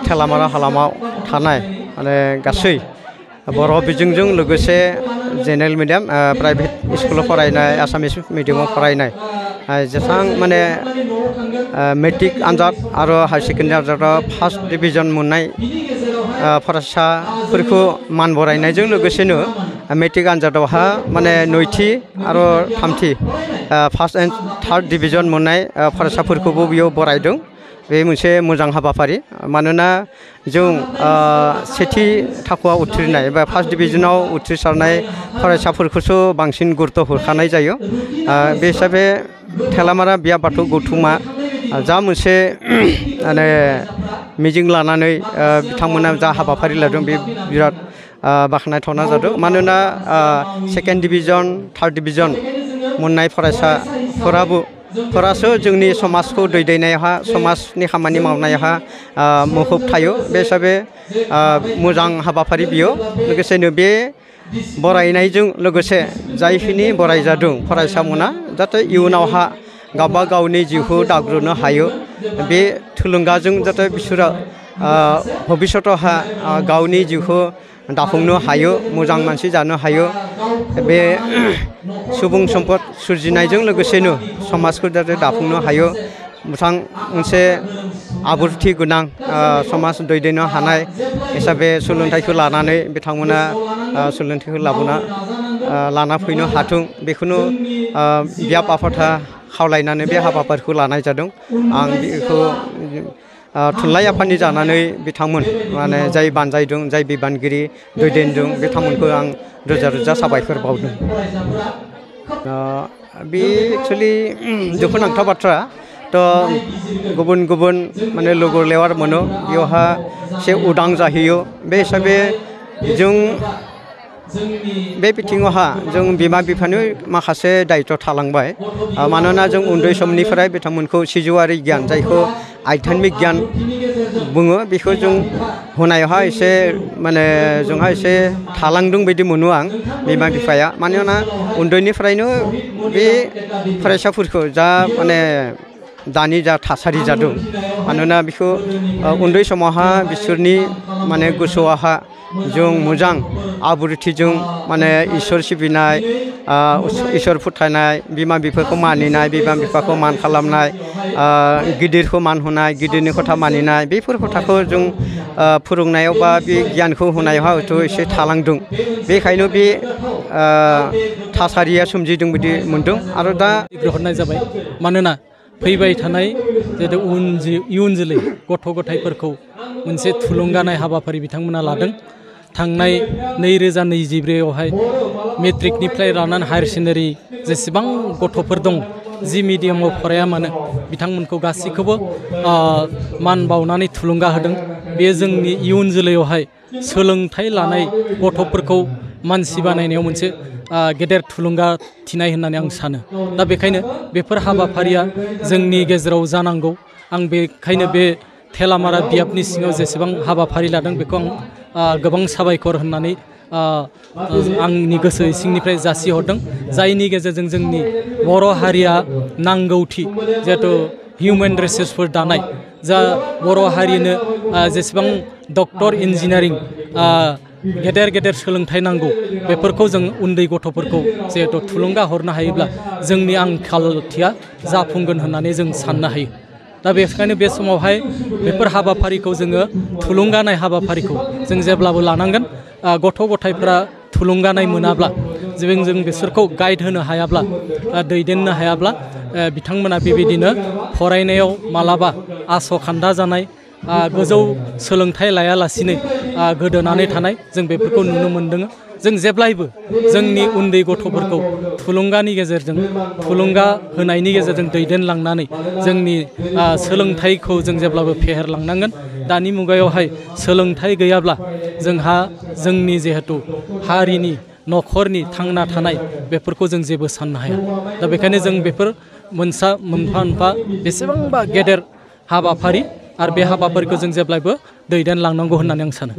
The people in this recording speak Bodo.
थेलामारा हालामाव थानाय माने गासै बर' बिजोंजों लोगोसे जेनेरेल मिडियाम प्राइभेट स्कुलाव फरायनाय आसामिस मिडियामाव फरायनाय जेसां माने मेट्रिक आनजाद आरो हायार सेकेन्डारि आनजादाव फार्स्ट डिभिजन मोननाय फरायसाफोरखौ मान बरायनायजों लोगोसेनो मेट्रिक आनजादावहा माने नैथि आरो थामथि फार्स्ट एन्ड थार्ड डिभिजन मोननाय फरायसाफोरखौबो बेयाव बरायदों। बे मोनसे मोजां हाबाफारि मानोना जों सेथि थाखोआव उथ्रिनाय एबा फार्स्ट डिभिजनाव उथ्रिसारनाय फरायसाफोरखौसो बांसिन गुरुत्व होखानाय जायो। बे हिसाबै थेलामारा बिया बाथौ गौथुमा जा मोनसे माने मिजिं लानानै बिथांमोना जा हाबाफारि लादों बे बिराद बाख्नायथावना जादों। मानोना सेकेन्ड डिभिजन थार्ड डिभिजन मोननाय फरायसाफोरासो जोंनि समाजखौ दैदेननायावहा समाजनि खामानि मावनायावहा मुखुब थायो। बे हिसाबै मोजां हाबाफारि बियो। लोगोसेनो बे बरायनायजों लोगोसे जायखिनि बराय जादों फरायसामोना जाहाथे इयुनावहा गावबा गावनि जिउखौ दाग्रोनो हायो। बे थुलुंगाजों जाहाथे बिसोरो भबिष्यतहा गावनि जिउखौ दाफुंनो हायो, मोजां मानसि जानो हायो। बे सुबुं सम्पद सोरजिनायजों लोगोसेनो समाजखौ जाहाथे दाफुंनो हायो, मोजां मोनसे आब्रुथि गोनां समाज दैदेननो हानाय हिसाबै सोलोंथाइखौ लानानै बिथांमोना सोलोंथाइखौ लाना फैनो हाथों बेखौनो बियाब आफादा खावलायनानै बे हाबाफारिखौ लानाय जादों। आं बेखौ थुनलाइ आफादनि जानानै बिथांमोन माने जाय बानजायदों, जाय बिबानगिरि दैदेनदों बिथांमोनखौ आं रोजा रोजा साबायखर बावदों। बे एक्सुवेलि दुखुनांथाव बाथ्रा। गुबुन गुबुन माने लोगो लेवार मोनो बेयावहा एसे उदां जाहैयो। बे हिसाबै जों बे बिथिङावहा जों बिमा बिफानि माखासे दायित्व थालांबाय। मानोना जों उन्दै समनिफ्राय बिथांमोनखौ सिजौआरि गियान जायखौ आध्यात्मिक गियान बुङो बेखौ जों होनायावहा एसे माने जोंहा एसे थालांदों बायदि मोनो आं बिमा बिफाया। मानोना उन्दैनिफ्रायनो बे फरायसाफोरखौ जा माने दानि जा थासारि जादों मानोना बेखौ उन्दै समावहा बिसोरनि माने गोसोआवहा जों मोजां आब्रुथिजों माने इसोर सिबिनाय, इसोर फोथायनाय, बिमा बिफाखौ मानिनाय, बिमा बिफाखौ मान खालामनाय, गिदिरखौ मान होनाय, गिदिरनि खोथा मानिनाय बेफोर खोथाखौ जों फोरोंनायाव बा बे गियानखौ होनायावहा हयथ' एसे थालांदों। बेखायनो बे थासारिया सोमजिदों बायदि मोनदों। आरो दा हरनाय जाबाय मानोना फैबाय थानाय जिहेतु इयुन जोलै गथ' गथायफोरखौ मोनसे थुलुंगानाय हाबाफारि बिथांमोना लादों। थांनाय 2024आवहाय मेट्रिकनिफ्राय लानानै हायार सेकेन्डारि जेसेबां गथ'फोर दं जि मिडियामाव फराया मानो बिथांमोनखौ गासैखौबो मान बावनानै थुलुंगा होदों। बेयो जोंनि इयुन जोलैयावहाय सोलोंथाइ लानाय गथ'फोरखौ मानसि बानायनायाव मोनसे गेदेर थुलुंगा थिनाय होननानै आं सानो। दा बेखायनो बेफोर हाबाफारिया जोंनि गेजेराव जानांगौ। आं बेखायनो बे थेलामारा बियाबनि सिङाव जेसेबां हाबाफारि लादों बेखौ आं गोबां साबायखर होननानै आंनि गोसो सिंनिफ्राय जासिहरदों। जायनि गेजेरजों जोंनि बर' हारिया नांगौथि जिहेतु हिउमेन रिसोर्सफोर दानाय जा बर' हारिनो जेसेबां डक्टर इन्जिनियारिं गेदेर गेदेर सोलोंथाइ नांगौ बेफोरखौ जों उन्दै गथ'फोरखौ जिहेतु थुलुंगा हरनो हायोब्ला जोंनि आंखालथिया जाफुंगोन होननानै जों साननो हायो। दा बेखायनो बे समावहाय बेफोर हाबाफारिखौ जोङो थुलुंगानाय हाबाफारिखौ जों जेब्लाबो लानांगोन। गथ' गथायफ्रा थुलुंगानाय मोनाब्ला जों बिसोरखौ गाइड होनो हायाब्ला दैदेननो हायाब्ला बिथांमोना बेबायदिनो फरायनायाव मालाबा आसखान्दा जानाय, गोजौ सोलोंथाइ लायालासिनो गोदोनानै थानाय जों बेफोरखौ नुनो मोन्दों। जों जेब्लायबो जोंनि उन्दै गथ'फोरखौ थुलुंगानि गेजेरजों थुलुंगा होनायनि गेजेरजों दैदेनलांनानै जोंनि सोलोंथाइखौ जों जेब्लाबो फेहेरलांनांगोन। दानि मुगायावहाय सोलोंथाइ गैयाब्ला जोंहा जोंनि जिहेतु हारिनि न'खरनि थांना थानाय बेफोरखौ जों जेबो साननो हाया। दा बेखायनो जों बेफोर मोनफा मोनफा बेसेबांबा गेदेर हाबाफारि आरो बे हाबाफारिखौ जों जेब्लायबो दैदेनलांनांगौ होननानै आं सानो।